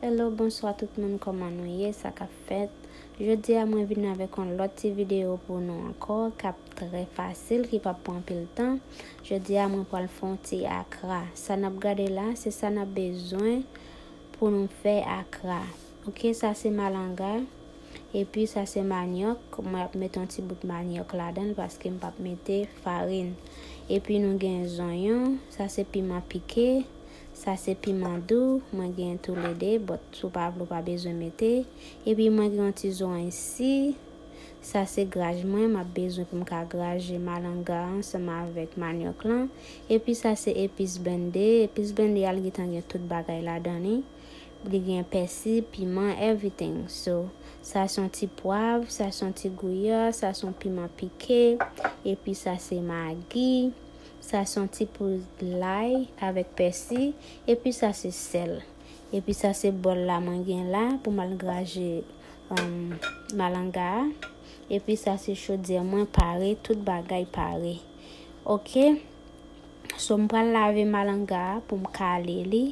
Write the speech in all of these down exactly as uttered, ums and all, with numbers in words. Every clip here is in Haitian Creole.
Hello, bonswa tout moun, kòman nou ye? Sa k ap fèt? Jodi a mwen vin avèk yon lòt ti videyo pou nou ankò, k ap trè fasil, ki p ap pran anpil tan. Jodi a mwen pral fè yon ti akra. Sa n ap gade la, se sa n ap bezwen pou nou fè akra. Ok, sa se malanga. Epi sa se manyòk. Mwen ap mete yon ti bout manyòk ladan l paske m p ap mete farin. Epi nou gen zonyon. Sa se piman pike. Sa se piman dou. Mwen gen toulede, but si w pa vle, w pa bezwen mete. Epi mwen gen yon ti zoranj si. Sa se graj mwen, m ap bezwen pou m ka graje malanga ansanm avèk manyòk lan. Epi sa se epis blende. Epis blende a, l gentan gen tout bagay ladan li. Li gen pèsi, piman, everything. So, sa se yon ti pwav, sa se yon ti gouya, sa se yon piman pike, epi sa se magi, sa se yon ti poud lay avèk pèsi, epi sa se sèl. Epi sa se bòl la mwen gen la pou m al graje, um, malanga a. Epi sa se chodyè mwen pare, tout bagay pare. Ok? So, m pral lave malanga a pou m kale li,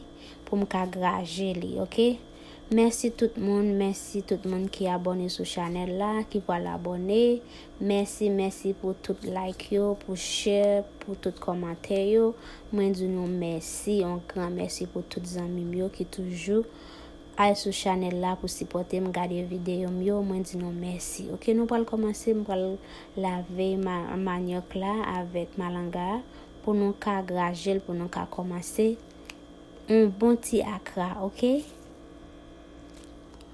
pou m ka graje li, ok? Mèsi tout moun, mèsi tout moun ki abòne sou chanèl la, ki pral abòne. Mèsi, mèsi pou tout like yo, pou share, pou tout kòmantè yo. Mwen di nou mèsi, yon gran mèsi pou tout zanmi m yo ki toujou al sou chanèl la pou sipòte m, gade videyo m yo. Mwen di nou mèsi. Ok, nou pral kòmanse, m pral lave ma-, manyòk la avèk malanga a pou nou ka graje l, pou nou ka kòmanse yon bon ti akra, ok?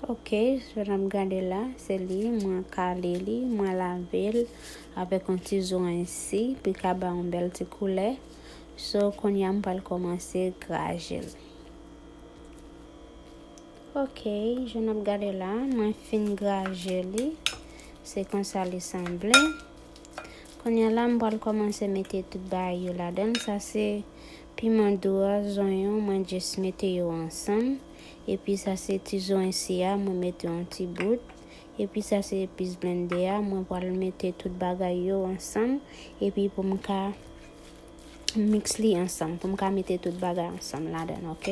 Ok, jan n ap gade la, se li, mwen kale li, mwen lave l avèk yon ti zoranj si, pou l ka ba yon bèl ti koulè. So, kounye a m pral kòmanse graje l. Ok, jan n ap gade la, mwen fin graje li. Se konsa li sanble. Kounye a la, m pral kòmanse mete tout bagay yo ladan l. Sa se piman dou a, zonyon, mwen just mete yo ansanm. Epi sa se ti zoranj si a, mwen mete yon ti bout. Epi sa se epis blende a, mwen pral mete tout bagay yo ansanm. Epi pou m ka mix li ansanm, pou m ka mete tout bagay ansanm ladan, ok?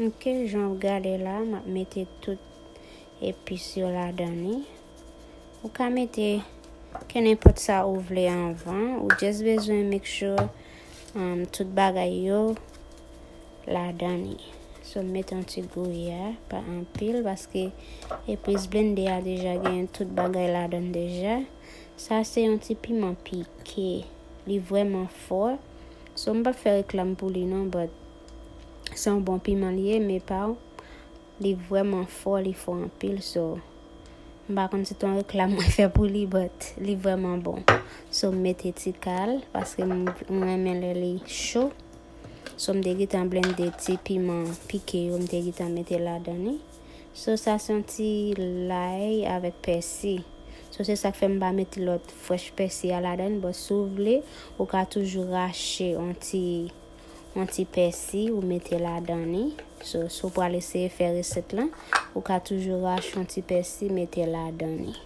Ok, jan w gade la, m ap mete tout epis yo ladan li. Ou ka mete kenenpòt sa ou vle anvan, ou just bezwen make sure, um, tout bagay yo ladan li. So, m mete yon ti gouya, pa anpil, paske epis blende a deja gen tout bagay ladan deja. Sa se yon ti piman pike. Li vrèman fò. So, m p ap fè reklam pou li non, but se yon bon piman li ye, men pa w. Li vrèman fò, li fò anpil. So, m pa konn si t yon reklam mwen fè pou li, but li vrèman bon. So, m mete ti kal, paske m, m renmen lè li cho. So, m te gentan blende ti piman pike yo, m te gentan mete ladan li. So, sa se yon ti lay avèk pèsi. So, se sa k fè m pa mete lòt fresh pèsi a ladan, but si w vle, ou ka toujou rache yon ti, yon ti pèsi, ou mete ladan li. So, si w pral eseye fè resèt lan, ou ka toujou rache yon ti pèsi, mete ladan li.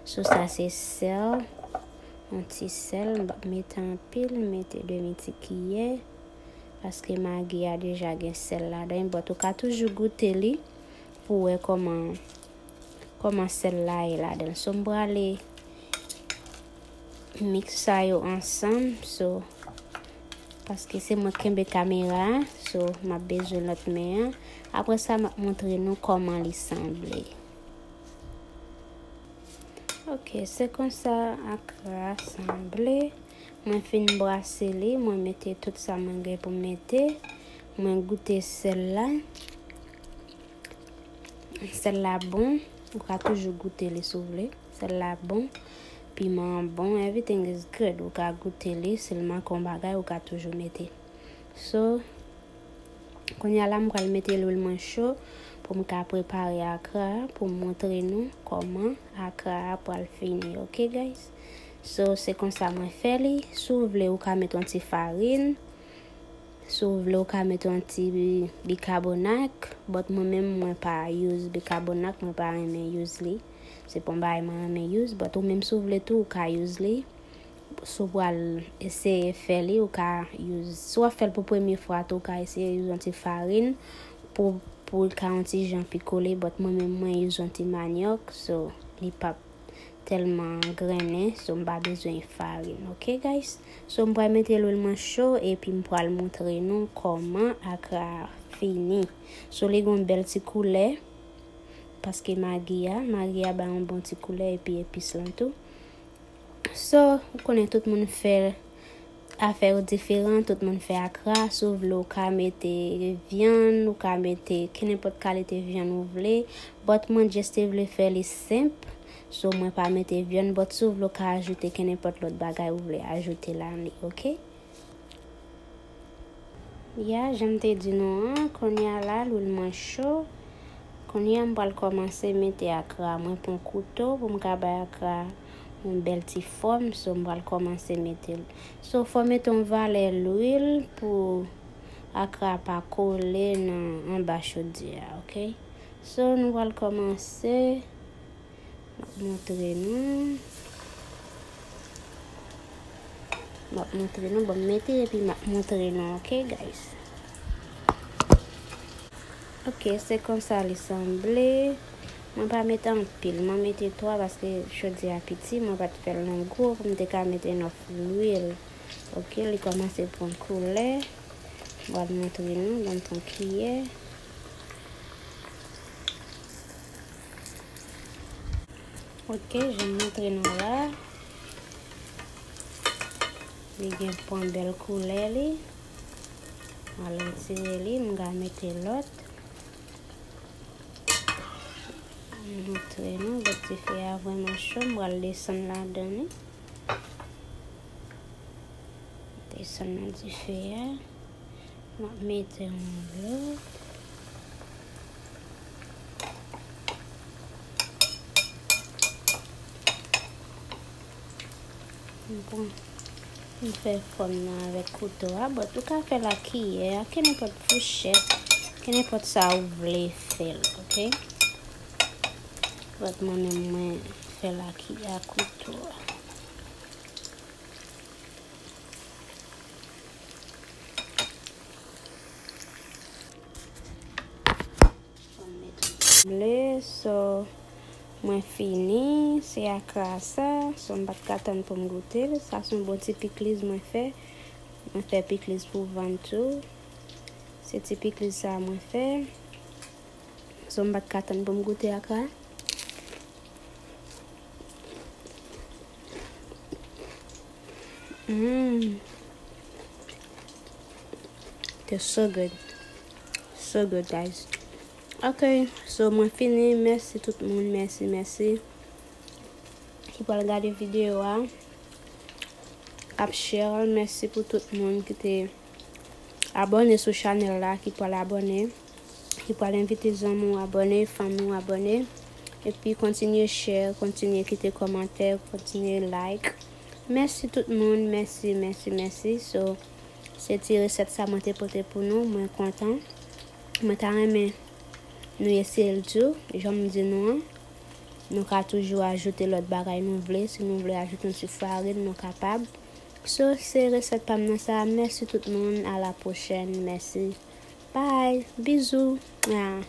So, sa se sèl, yon ti sèl, m p ap mete anpil, m mete demi ti kiyè, paske magi a deja gen sèl ladan, but ou ka toujou goute li pou wè kòman, kòman sèl la ye ladan. So, m prale mix sa yo ansanm, so, paske se mwen k kenbe kamera a, so, m ap bezwen lòt men an. Apre sa, m ap montre nou kòman li sanble. Ok, se konsa akra a sanble. Mwen fin brase li, mwen mete tout sa mwen gen pou m mete. Mwen goute sèl la. Sèl la bon, ou ka toujou goute li si w vle. Sèl la bon, piman an bon, everything is good. Ou ka goute li, si l manke yon bagay, ou ka toujou mete. So, kounye a la, m pral mete lwil mwen cho pou m ka prepare akra a, pou m montre nou kòman akra a pral fini, ok, guys? So, se konsa mwen fè li. Si w vle, ou ka mete yon ti farin. Si w vle, ou ka mete yon ti bi-, bikabonat. But mwen menm, mwen pa use bikabonat, mwen pa renmen use li. Se pa yon bagay mwen renmen use, but ou menm, si w vle tou, ou ka use li. si w pral eseye fè li, ou ka use, si w ap fè l pou premye fwa tou, ou ka eseye use yon ti farin pou, pou l ka yon ti jan pi kole, but mwen menm mwen use yon ti manyòk, so li p ap tèlman grennen, so m pa bezwen farin, ok guys? So m pral mete lwil mwen cho epi m pral montre nou kòman akra a fini. So li gon bèl ti koulè, paske magi a, magi a bay yon bon ti koulè epi epis lan tou. So, ou konnen tout moun fè afè yo diferan, tout moun fè akra, si w vle ou ka mete vyann, ou ka mete kenenpòt kalite vyann ou vle, but mwen just te vle fè li senp, so mwen pa mete vyann, but si w vle ou ka ajoute kenenpòt lòt bagay ou vle ajoute ladan li, ok? Ya, jan m te di nou an, kounye a la, lwil mwen cho. Kounye a, m pral kòmanse mete akra. Mwen pran kouto pou m ka bay akra yon bèl ti fòm, so m pral kòmanse mete l. So, fò w mete yon valè lwil pou akra pa kole nan anba chodyè a, ok? So, nou pral kòmanse. M ap montre nou. M ap montre nou. Bon, m mete epi m ap montre nou, ok, guys? Ok, se konsa li sanble. Mwen pa mete anpil. Mwen mete twa paske chodyè a piti. Mwen pa t fè l nan gwo pou m te ka mete nòf lwil. Ok, li kòmanse pran koulè. M pral montre nou. Ban m pran kiyè. Ok, jan m montre nou la, li gen pran bèl koulè li. M al retire li, m ka mete lòt. M montre nou, lòt dife a vrèman cho, m pral desann ladan li. Desann nan dife a. M ap mete yon lòt. M pran, m fè fòm nan avèk kouto a, but ou ka fè l ak kiyè a, kenenpòt fouchèt, kenenpòt sa ou vle fè l, ok? But mwen menm, mwen fè l ak kiyè, ak kouto a. Mle, so, mwen fini, se akra sa, so, m pa t ka tann pou m goute l. Sa se yon bon ti pikliz mwen fè. Mwen fè pikliz pou vann tou. Se ti pikliz sa mwen fè. So, m pa t ka tann pou m goute akra. Mm. They're so good. So good, guys. Ok, so mwen fini. Mèsi tout moun. Mèsi, mèsi. Ki pral gade videyo a. K ap share. Mèsi pou tout moun ki te abòne sou chanèl la, ki pral abòne, ki pral envite zanmi w abòne, fanmi w abòne. Epi kontinye share, kontinye kite kòmantè, kontinye like. Mèsi tout moun, mèsi, mèsi, mèsi. So, se ti resèt sa mwen te pote pou nou, mwen kontan. Mwen ta renmen nou eseye l tou, jan m di nou an. Nou ka toujou ajoute lòt bagay nou vle. Si nou vle ajoute yon ti farin, nou kapab. So, se resèt pa m nan sa. Mèsi tout moun. A la pwochèn. Mèsi. Bye. Bizou. Ah.